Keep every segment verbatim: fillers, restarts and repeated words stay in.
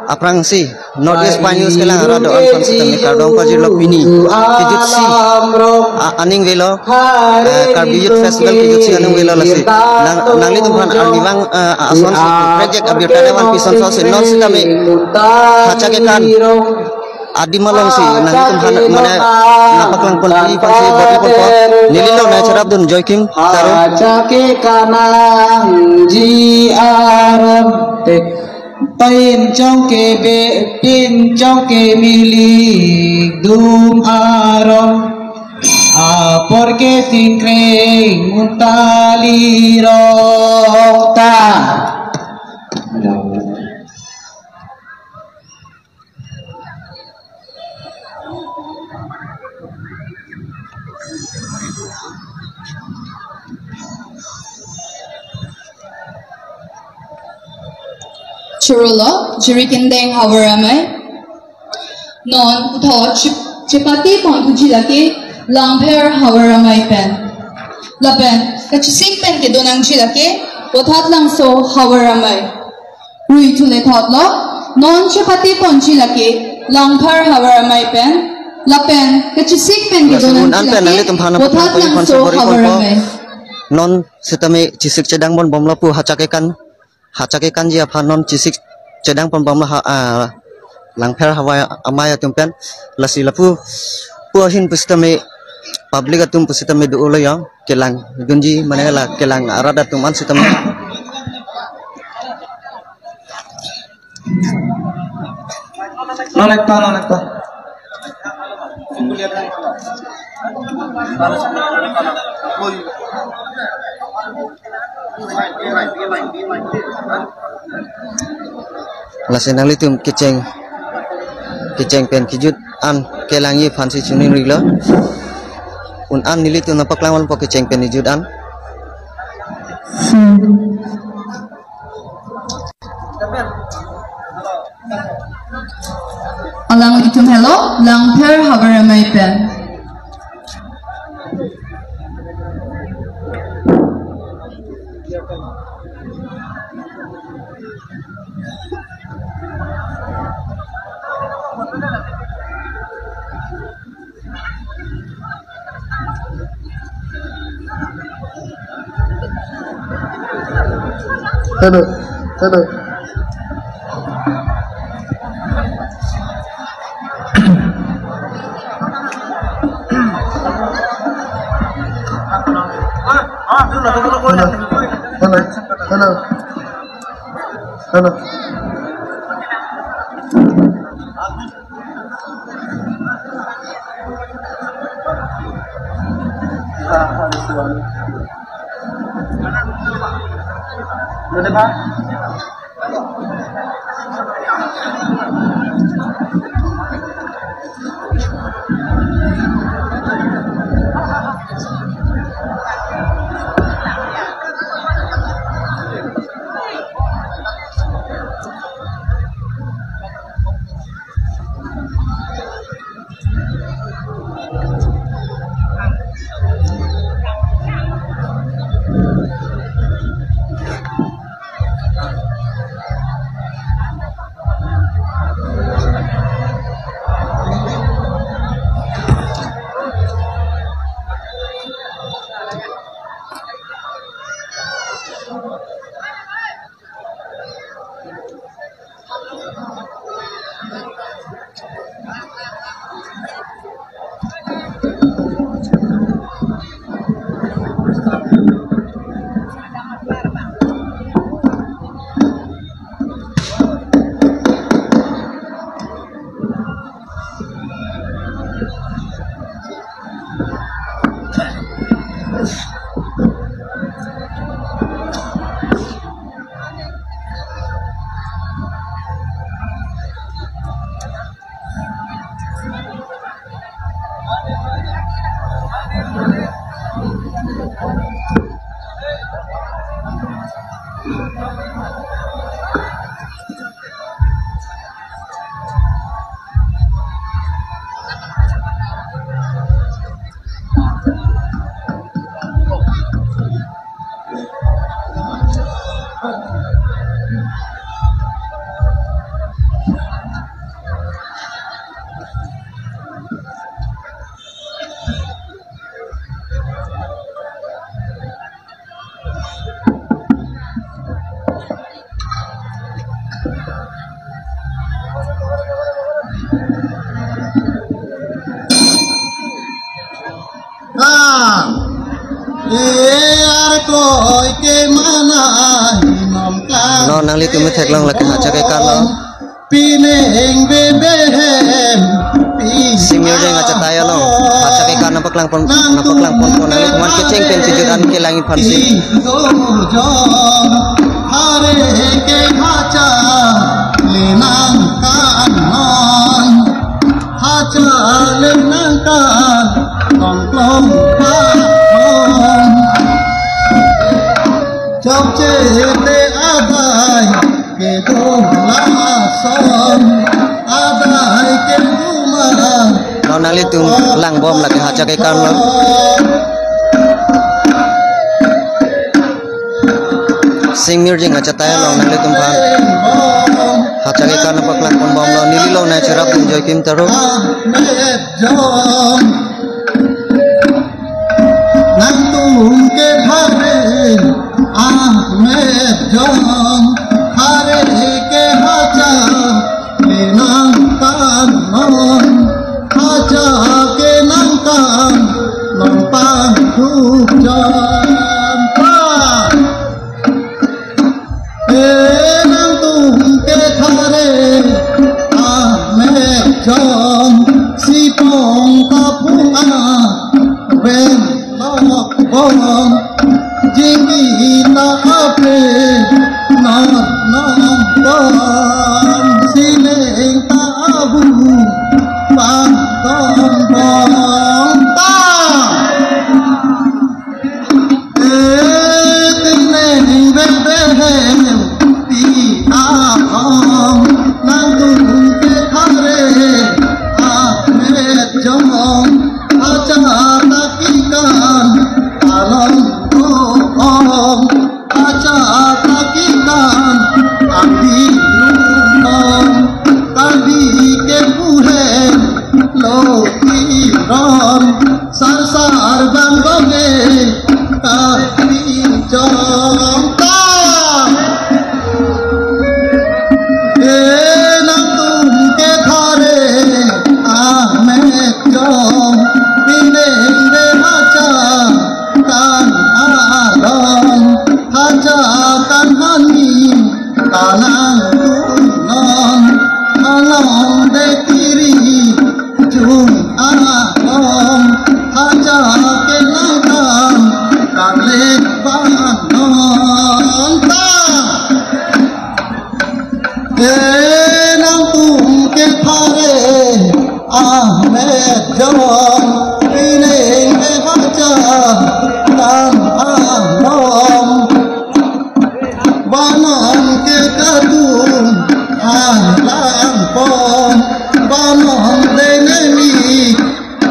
Aphrangsi North East Pioneers kelang arat do-an aphan sitame kardom pajirlo pini. Kejutsi a-, aning avelo, eh, Karbi Youth Festival kejutsi aning avelo lasi. Nang, nanglitum aphan arnivang, eh, ason si project abirta ne van pison so si non sitame hacha kekan adim alongsi nanglitum aphan mane nangpaklang ponji aphansi bor-i ponpo. Neli longnang cherapdun Joikim Tarum. Hacha kekan nangji aron te. Pinchong kebe, pinchong kemilik dum aron. Apor ke singkreng untali rok ta. Chorolo, Jirikindeng Havar Amei. Non puthot chip-, chepate pon thuji lake Langpher Havar Amei pen. Lapen kachisik pen kedo nangji lake Bothatlangso Havar Amei. Rui thule thotlo, non chepate ponji lake Langpher Havar Amei pen, lapen kachisik pen kedo nangji lake Bothatlangso Havar Amei. Non sitame chisik chedang ponbomlo pu hacha kekan, hacha kekanji aphan non chisik chedang ponbomlo ha, ah, Langpher Havar Amei atum pen, lasi lapu pu ahin pusitame public atum pusitame do-olo yong. Kelang-dunji mane la kelang arat atum an sitame. Non ekta, non ekta. Lasi nanglitum kecheng, kecheng pen kejut an kelangji aphansi choningrilo. Un an nelitum nangpaklang ponpo kecheng pen kejut an. Alanglitum helo, Langpher Havar Amei pen. Hello, hello. Hello, hello, hello. Hello. Kloi ke mana hinom kang. Non nanglitum theklong lake hacha ke karlo. Pining bebehem. Sing Mirjeng achatai along hacha ke kar nangpaklang pon, nangpaklang pon pon nanglitum aphan kecheng pen kejut an kelang iphan si. Ido jong hare ke hacha le nangkang non. Hacha le nangkang nongklong pahong. Chokche te adai kedo lason, adai keduma. Non nanglitum langbom lake hacha ke karlo. Sing Mirjeng achatai along nanglitum aphan hacha ke kar nangpaklang pon bomlo, neli along nangcherap dun Joikim Taro. Ahmed Jong. Nangtum ke hare Ahmed Jong. Hare ke hacha le nangkang non. Hacha ke nangkang nangpangduk jam pa. E nangtum ke hare Ahmed Jong, sipong kaphung a ven lok bong, jingbi ta ape non non bong, sining ta abu pang dong bong ta. Etineng bebe pi ahong, nangtum ke hare Ahmed Jong, hacha ta kekan along ko ong, hacha ta kekan adi rumong, tadi ke puhen lo kiron. Sar sar bang bang e, ka pi chong ta. E nangtum ke hare Ahmed Jong, pineng de hacha kan arong, hacha kan hani kanang tunon, along de kiri jung anom, hacha ke nangkang kale banon ta. E nangtum ke hare Ahmed Jong, pineng ke hacha kan anom. Banon ke katum alang pon, banon de nemi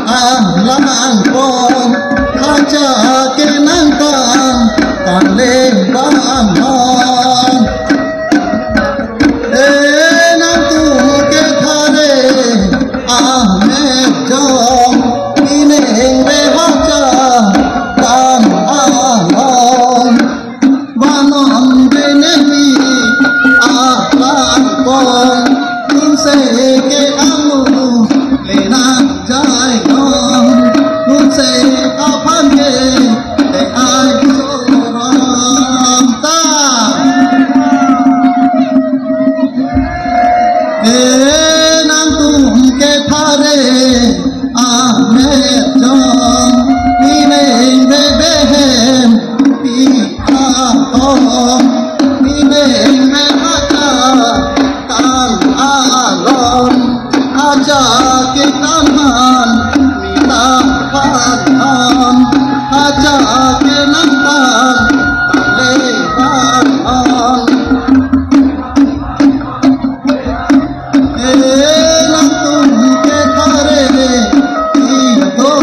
alang pon, hacha ke nangkang kale banon. E nangtum ke hare Ahmed Jong, pineng de hacha kan anom. Banon de nemi alang pon, tunse ke amu le nangjai non, tunse aphan ke le ai sorom ta. E nangtum ke hare Ahmed Jong, pineng de behem pi ahong, pineng de hacha kan along, hacha ke kaman mita kaman, hacha ke nangkang kale banon. E nangtum ke hare ido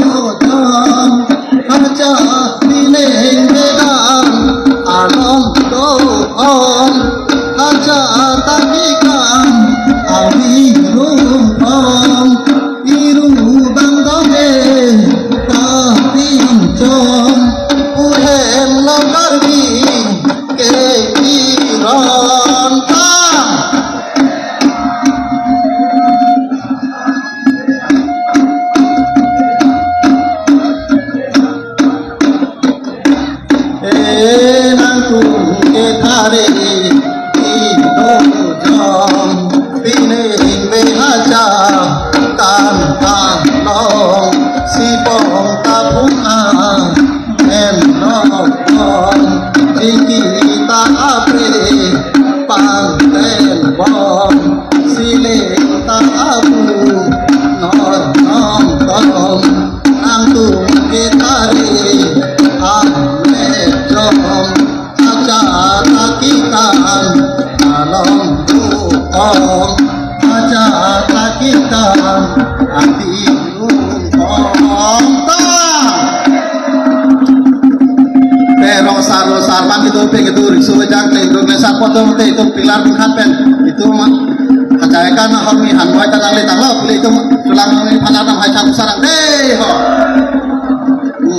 jong, hacha pineng de dam along do ong, hacha ta kekan awi rung ong, iru bang dong e ka pin chong, u E nangtum kethare, ido jom, pining behacha, kan along, sipong taphung a, men nokong, jingki ta apre, pangten bom, siling ta abu, nor nongtong, nangtum kethare, amen jom, acha takikan, along duong, acha takikan, ati duong ta. Pero sar lo sar man kedo pen kedo riso ejang te itum le sar potong te itum pilar pun khat pen itum ma. Kachai kan na hami han mai ta dang le tang lo, le itum sulang ni phanar nam hai thang sarang dei ho.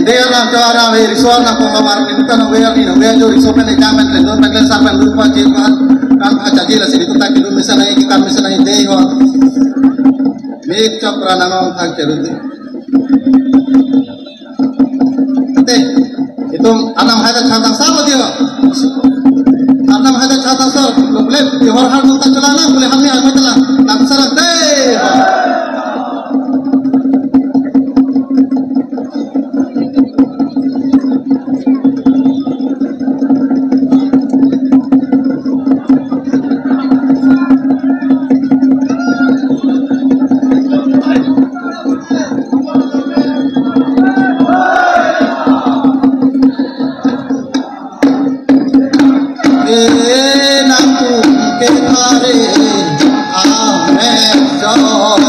Dei aram cho aram, eh, riso aram kong lamar ni kan we ni we jo riso pen ejang pen le don pen le sar pen lupa je pan kan acha je la siri kuta kilu mesen ai kitan mesen ai dei ho. Mik chapra nang ong thang keru dei. Te, itum anam hai ta chantang sa lo dia. Anam hai ta chantang sa, lo ble, di hor har nung ta chala na, bole hami hai ta la, nang sarang te. E nangtum kethare, amen jom,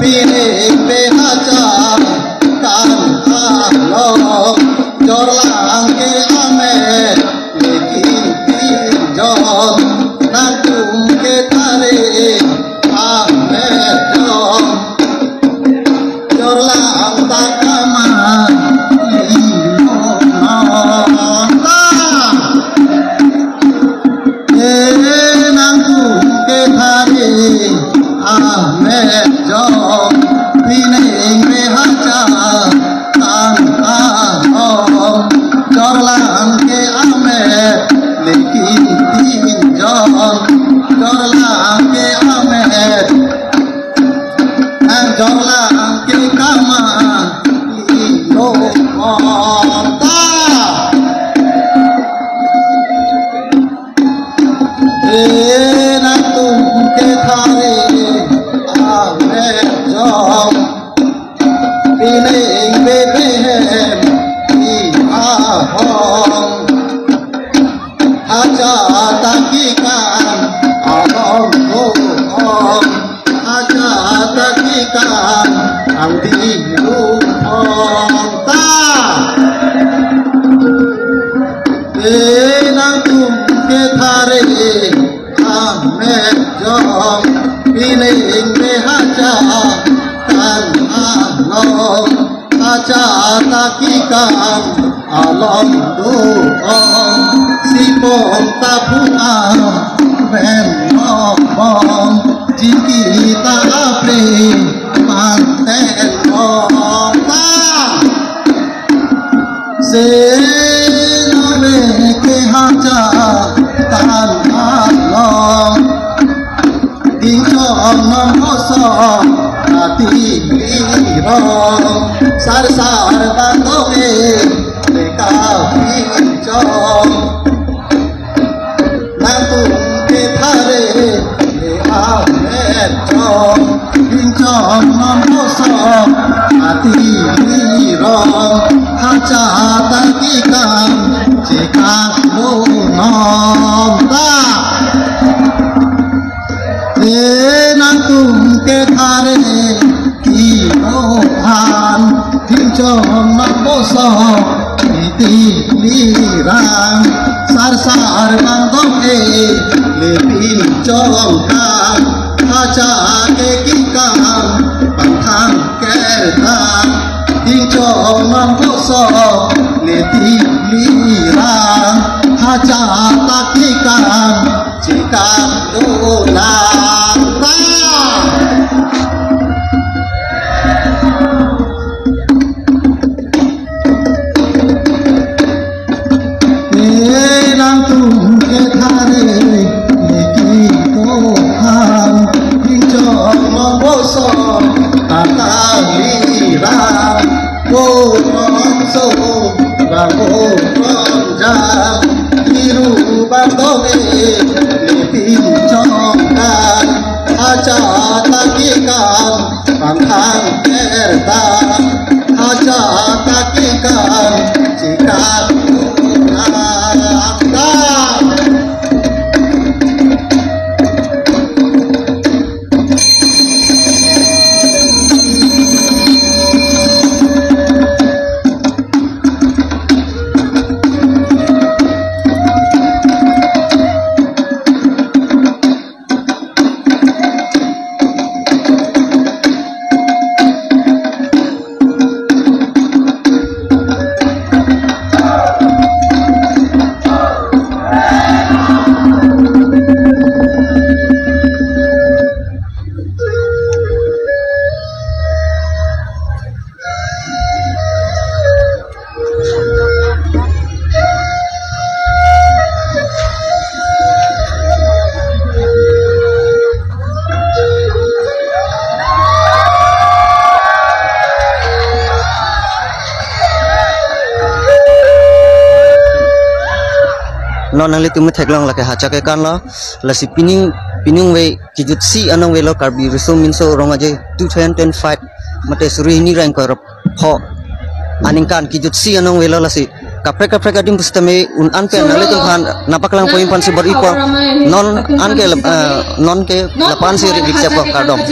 pining behacha, kan along, jorlang ke amen, lekin pinjom, nangtum kethare, amen jom. Jorlang ta kama, ino nong ta. E nangtum kethare, amen jom, pining behacha, kan along, jorlang ke amen, lekin pinjom, jorlang ke amen. Ang jorlang ke kama, ino nong ta. E nangtum kethare, amen jom, pining bebehem, i ahong. Acha takikan, along duong. Acha takikan, angdi lupong ta. E nangtum kethare, amen jom, pining behacha, kan along. Acha takikan, along duong, sipong taphung a, men nokong, jingki ta apre, pangten bom ta. Seno le ke hacha tan along. Ingchong non kosong ati lirong, sar sar bang dong e, leka ingchong. Nangtum kethare, le amen chong. Ingchong non kosong ati lirong, hacha takikan, chekak lo non ta. E nangtum kethare, kilo han, ingchong non kosong ati lirang, sar sar bang dong e, le pinchong kan, hacha ke kikang, pangthang kertang, ingchong non kosong, le ti lirang, hacha takikan, chekak lo non ta. Nangtum kethare niki to ham, ringchok mongboso tatali ram, ko rongso ramo rongjang, iru bang dome nepi chongkan, acha takikan, pangkhang kerta, acha takikan, chikat akta. Non nanglitum theklong lake hacha kekan lo, lasi pining, pining ve kijutsi anong avelo Karbi Riso Nimso Rong Aje two thousand twenty-five mate suri hini ra ingkoi ra pho aningkan kijutsi anong avelo, lasi kaprek kaprek adim pusitame un-an pen nanglitum aphan nangpaklang pon-i aphan si bor-ipo. Non anke lap-, eh, non ke lapu-an si ri-, rik cheplo, kardom.